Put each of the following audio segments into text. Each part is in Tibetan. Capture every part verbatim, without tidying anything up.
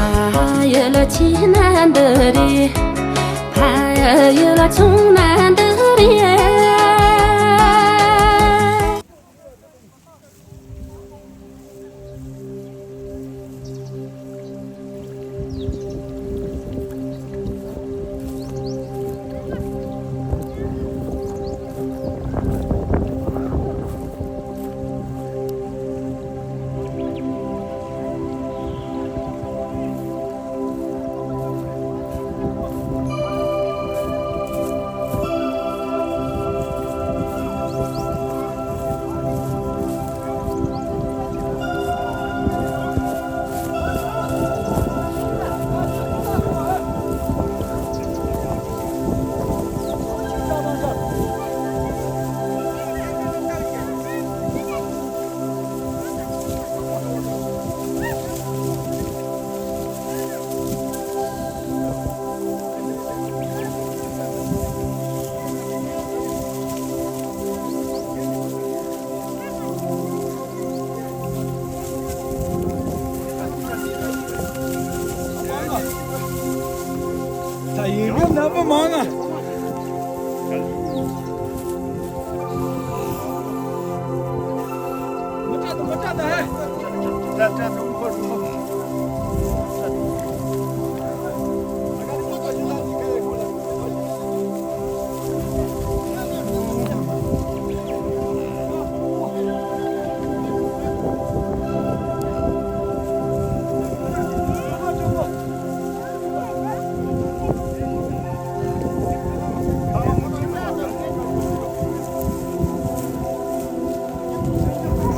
ཕ་ཡུལ་ཆེ་ན་འདི་རེད། ཕ་ཡུལ་ཆུང་ན་འདི་རེད། ད་ཡིན་རུང་ནག་པོ་མང་ང་།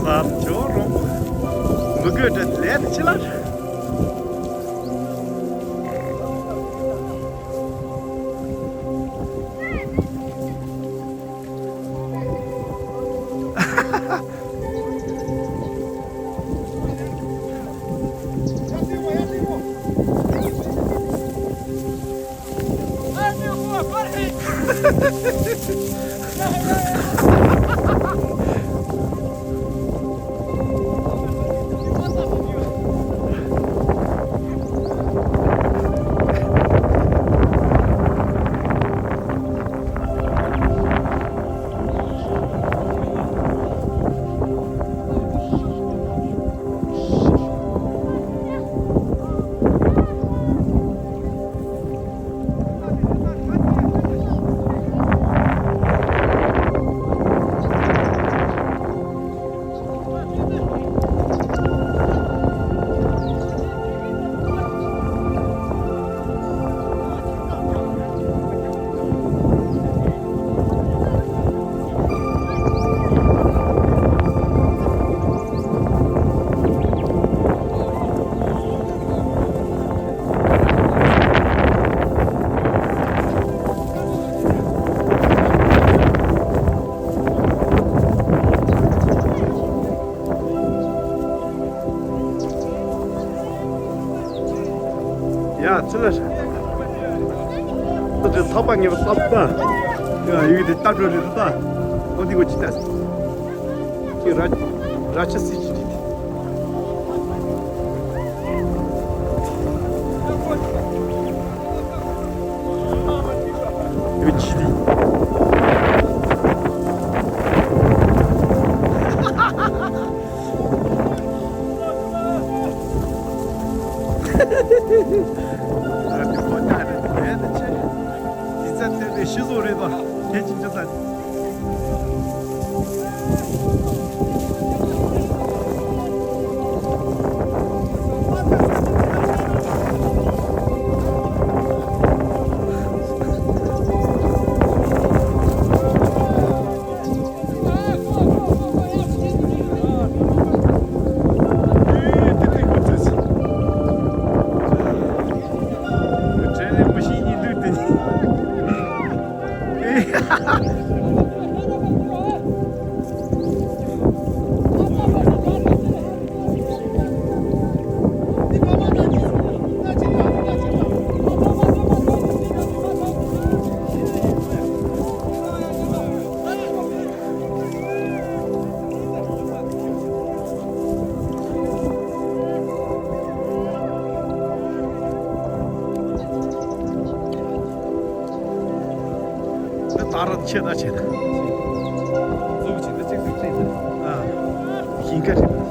ཟབ་ཆོག་རོང་། མི་དགོས་འདྲ་ལས་ཆེ་ལ། ཡ་ཚི་ལ་ཤ། ཚི་ལ་ཐག་པ་ངེས་པ་སྟབས་ད། ཡ་ཡུལ་དེ་སྟབས་འགྲོ་རེད་ད། ཨོ་དེ་གོ་ཅི་ལྟ། ཁྱེད་ར་ར་ཆ་སི་ཅི་ཅི་ཅི། ཡོད་ཅི་ཅི། ཨ་དེ་ཁོ་ཐག་རེད་དེ་དེ་ཆེ། དེ་ཚ་དེ་དེ་ཤི་བཟོ་རེད་དོ། དེ་ཅི་ཅི་ཚ། ཨ་ར་ཆེ་ད་ཆེ་ད། ཟུག་ཆེ་ད་ཅིག་ཟུག་ཆེ་ད། ཨ། ཞིང་ཁ་རེད།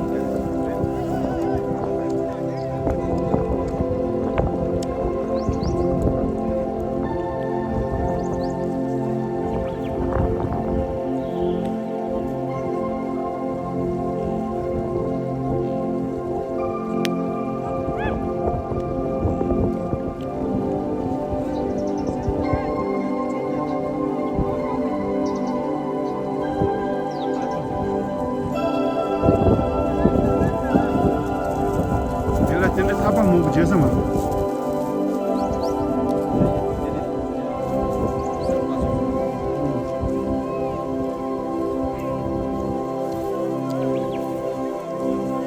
དེ་ལ་དེ་འདྲ་ཐག་པ་མང་པོ་བརྗོད་ས་མ་རེད།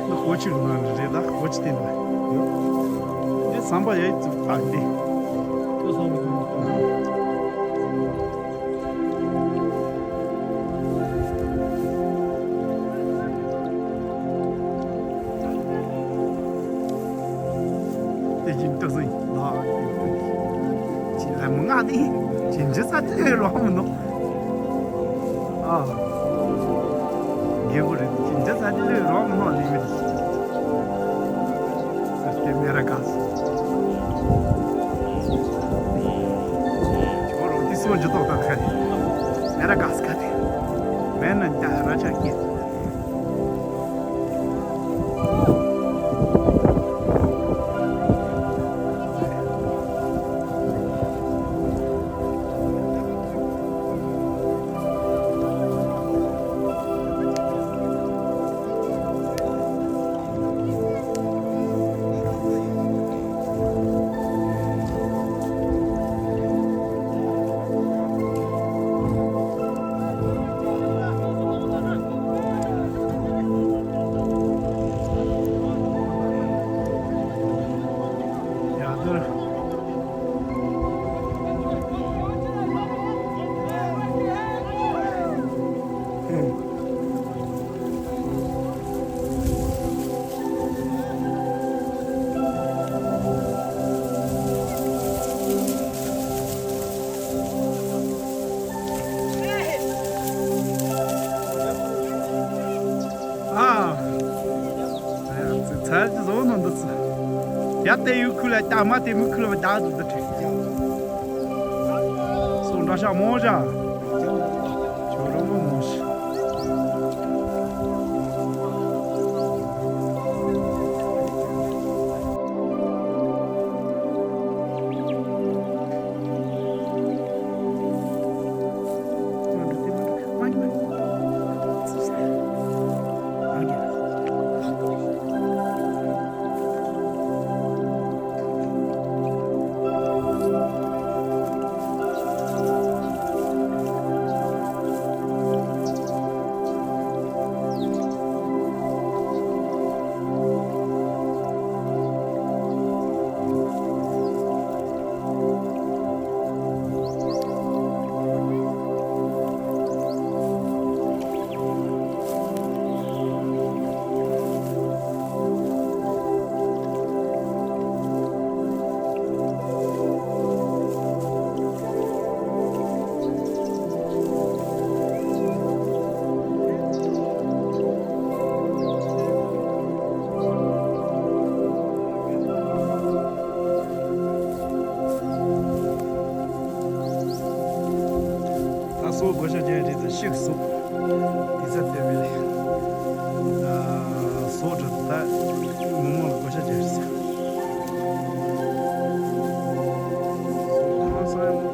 ད་ཀོ་ཆི་རུ་ང་རེད་ད་ཀོ་ཆི་བསྟན་པ། དེ་ཟམ་པ་ཡའི་བཙུགས་པ་འདི། དེ་བཞིན་ཏོག་ཙམ་ལ། ཅི་ལ་མི་ང་ནི་ཅི་འཇི་ས་དེ་ལས་རོགས་མི་ནོ། ཨ། རྒྱལ་པོ་རེད་ཅི་འཇི་ས་དེ་ལས་རོགས་མི་ནོ་ནི་མི་རེད། སེ་མེ་ར་ཀ་སི། ཁྱོད་རང་དེ་སོ་འཇི་ཏོག་ཏག་ཁ་དེ། མེ་ར་ཀ་སི་ཁ་དེ། མེ་ན་ཏ་ར་ཅ་ཀེ། ཨ། ཚར་གྱི་བཟོ་ནོ་འདི་ཚོ། ཡ་དེ་ཡུ་ཁུ་ལ་ད་མ་དེ་མུ་ཁུ་ལ་བདག་ཏུ་འདི་ཁྲིད། སོ་འདྲ་ཤག་མོ་ཤག་ཁྱོད་རང་མོ་མོ་ཤི། ད་སོ་བགོ་བཤའ་རྒྱག་རེད་ཟེར་ཤིག་སོ། དེ་ཚ་དེ་བས་ལས། ད་སོ་དྲི་ད་མི་མང་ལ་བགོ་བཤའ་རྒྱག་རེད་ཟེར། སོ་ཐང་སང་ནི།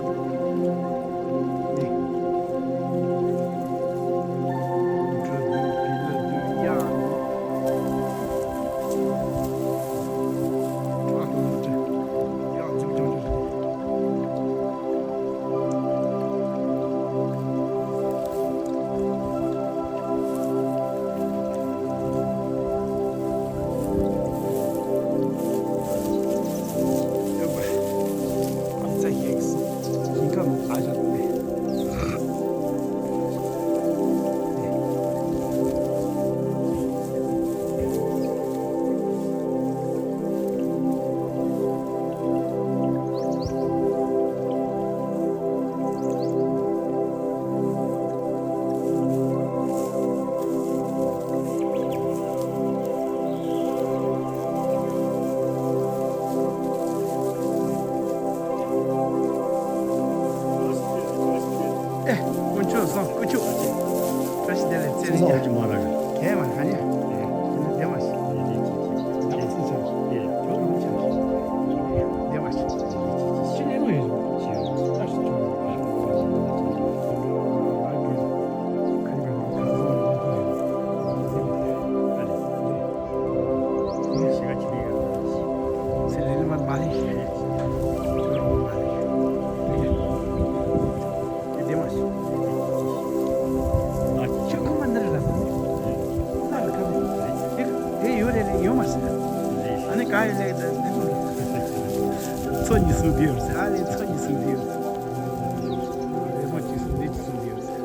ཚོ་གཉིས་གསུམ་བསྡད་ཡོད་ཟེར། ཨ་ནི་ཚོ་གཉིས་གསུམ་བསྡད་ཡོད་ཟེར། རེ་མོ་གཅིག་གསུམ་བསྡད་གཅིག་གསུམ་བསྡད་ཡོད་ཟེར།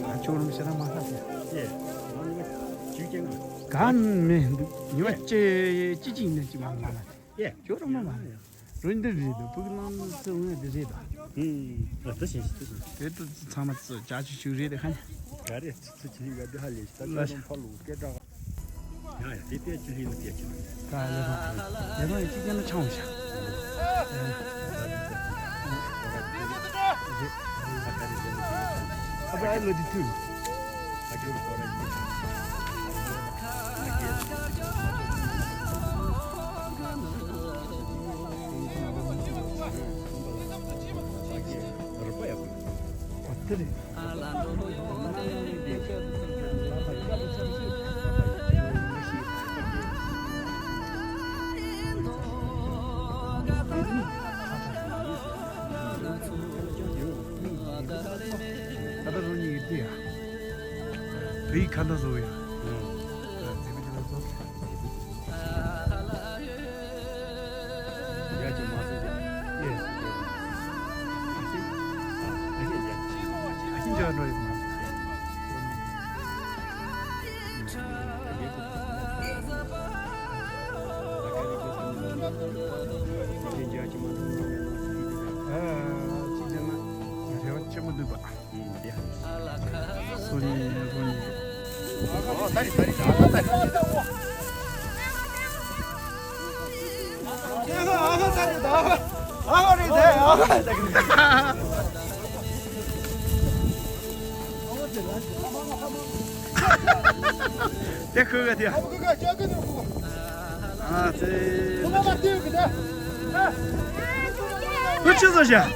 ཨ་ཅོ་རུམ་ཤ་ན་མ་ཧ་ཟེར། ཡེ། ང་ཉི་མ་བཅུ་གཅིག་ང་། གང་མི་འདུག་ཉི་མ་གཅིག་གཅིག་གཅིག་ནས་གཅིག་མ་ང་ལ། ཡེ། ཅོ་རུམ་མ་མ་ལ། རོ་འདི་རེད་འདུག་ཕུག་ལང་སི་འོང་འདི་རེད་ད། ཨུམ། ཨ་ད་ཤེས་ཤེས་ད་ཤེས། དེ་ད་ཚང་མ་ཙི་ཅག་ཅིག་ཞུགས་རེད་དེ་ཁ་ནས། ག་རེ་ཙི་ཙི་ཅི་ཡ་འདི་ཧ་ལས་ཤི་ད་ལ་ཅོ་རུམ་ཕ་ལུ་སྐད་གྲགས། ཡ་ཡ་དེ་དེ་ཅི་ལི་ལ་དེ་ཅི་ལི། ག་ལེ་མ་ལེ་མ་ཡི་ཅི་ཅན་ལ་ཆང་བ་ཤ། ཨ་ད་ཨ་ལོ་དི་ཐུ། ཁ་ད་རུ་ཉིད་ཀྱི་དུས་ཡ། བི་ཁ་ད་བཟོ་ཡ། ཡ་ཅི་མ་ཟེར་ཡ། ཡེ། ཨ་ཤི་ཨ་ཤི་ཡ། ཨ་ཤི་འཇོག་འགྲོ་ཡོད་མ། ཨ་ཅི་ཅི་ན་རེ་བ་ཆེན་པོ་འདུག་པ། སོ་ནི་སོ་ནི། དེ་ཁོས་ག་དེ། ཨ་ཙི། ཁོ་ཆི་བཟོ་བྱ། ཨ།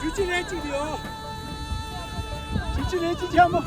ཅུ་ཅི་ལེན་ཅིག་ཡོད། ཅུ་ཅི་ལེན་ཅིག་ཆ་མོ།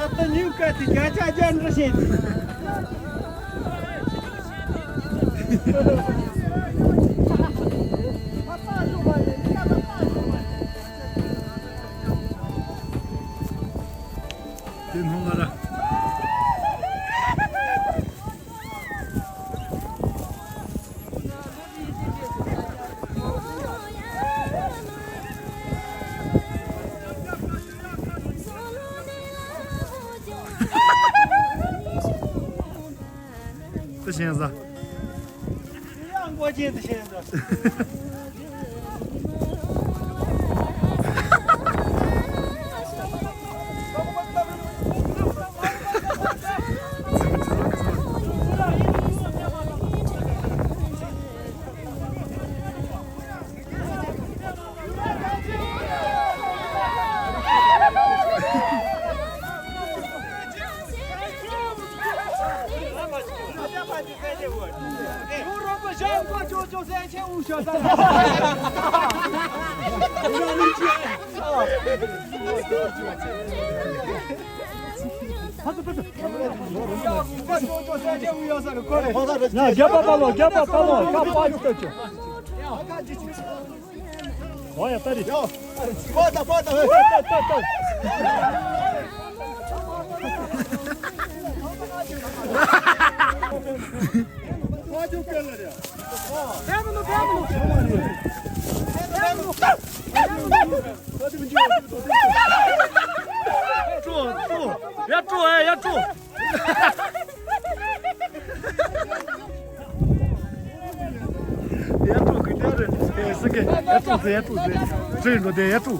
ད་ལྟ་ཉིན་ སྐད་དེ་བརྒྱ་ཆ་བརྒྱ་འདྲ་བཤད་དེ། དེ་སྣང་ང་ར། དེ་ཤེས་ས། ཡང་མགོ་ཅན་དེ་ཤེས་ས། ཡ་རྒྱབ་པ་ཕར་ལོག་རྒྱབ་པ་ཕར་ལོག་ཁ་པར་ཅིག་ལྟོས་ཅིག་ཨོ་ཡ་ཏ་རི། ཡ། པ་ད་པ་ད། ཏ་ཏ་ཏ། ཡ་ཀྲོ་ཀྲོ། ཡ་ཀྲོ་ཨེ་ཡ་ཀྲོ། ཡ་ཀྲོ་གི་ཏེ་རེ། ཨེ་སི་ཀེ་ཡ་ཀྲོ་ཟེར་ཡ་ཀྲོ་ཟེར། ཀྲོ་འགྲོ་དེ་ཡ་ཀྲོ།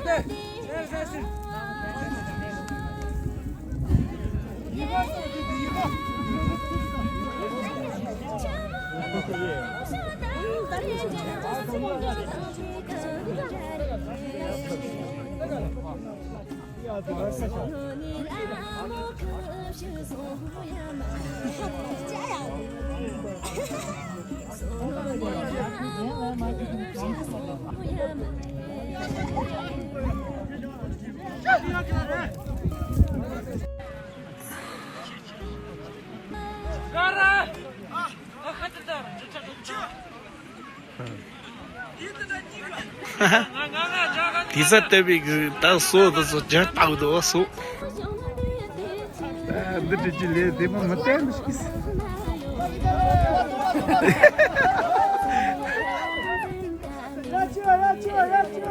དེ་ས་ལྟ་བུའི་གི་ད་སོ་དེ་ཚོ་རྒྱ་སྟག་དོ་སོ། ད་འདི་འདྲ་ཅི་ལས་དེ་མ་མི་བསྟན་ཞིག་ད་ཚ་ད་ཚ།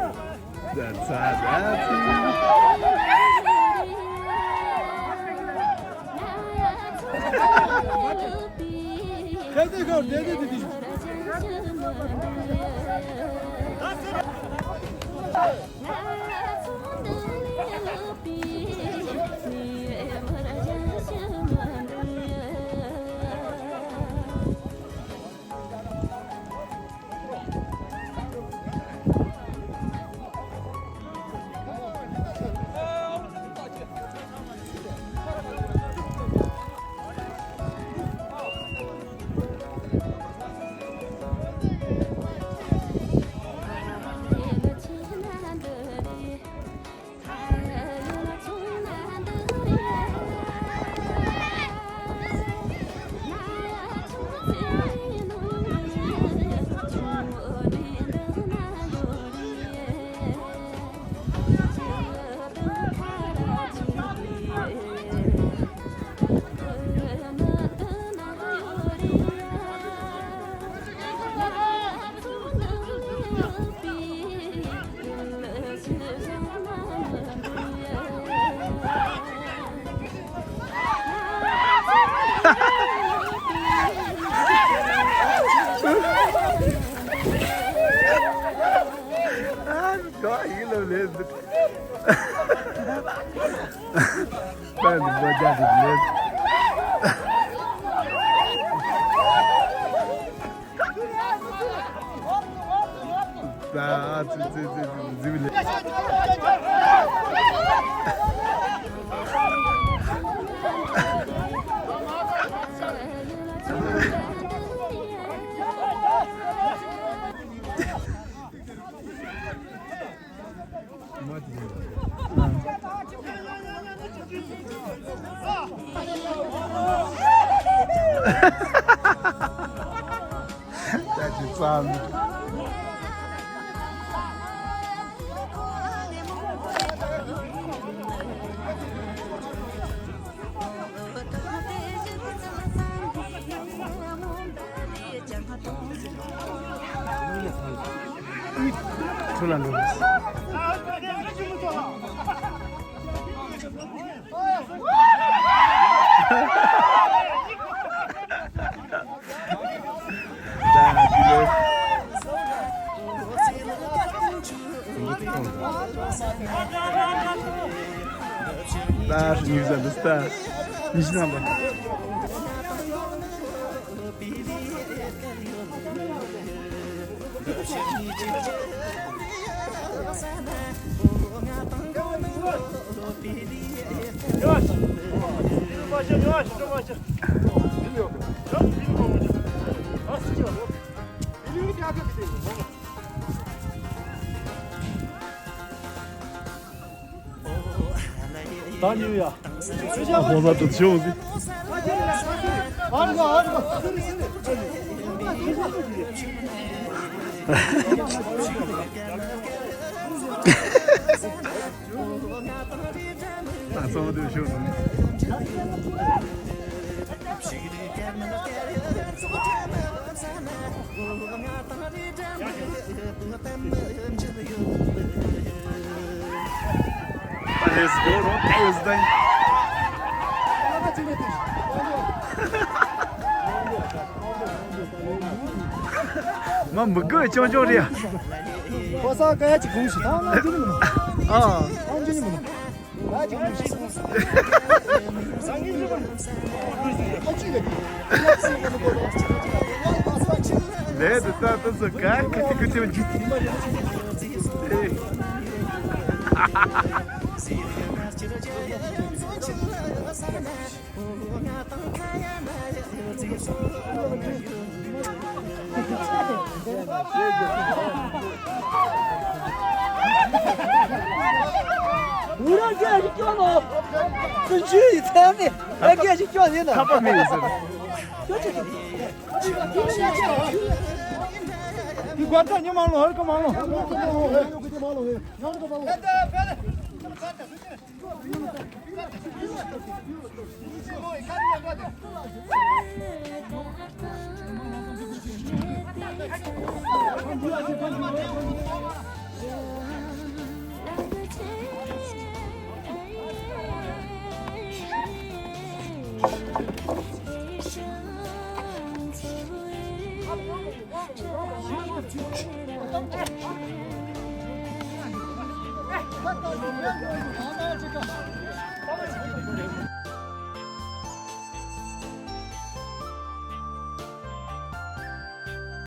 ཀ་ཡིག་ལ་ལས་འདི། ད་འདི་མོ་རྒྱག་གི་ལས། ད་ཨ་ཙི་ཙི་ཙི་ཙི་ཙི་ལས། ད་ཅི་ཙམ། ཚུར་ལ་འགྲོ། ད་ཉུག་ཟ་འདི་ལྟ། ཉི་ཤུ་ཐམ་པ། ད་ཉོས་ཡ། ཨ་ཧོ་ལ་དུ་ཤོག་ཟེར། ད་ཚང་མ་དུ་ཤོག་ཟེར། Let's go, no? That was done. མ་མི་དགོས་ཅོང་ཅོང་རེད། ཁོ་ས་ཀ་ཡ་ཅིག་གུང་ཞིག་ད་ང་འཇུ་ནི་མི་འདུག་ཨ། ང་འཇུ་ནི་མི་འདུག་ལས་དུ་ད་ད་ཚོ་ག་ཁི་ཏི་ཁི་ཏི་བ་ཇི་ཏི། ངུ་ར་རྒྱ་ཞིག་སྐྱོ་ནོ། ཙི་ཇུ་ཡི་ཚན་ནི་ར་རྒྱ་ཞིག་སྐྱོ་ཡིན་ནོ། ཐག་པ་མེད་ཡིན་ཟེར། འདི་སྒོ་ཐག་ཉི་མ་ལོ་ཧར་ཀ་མ་ལོ།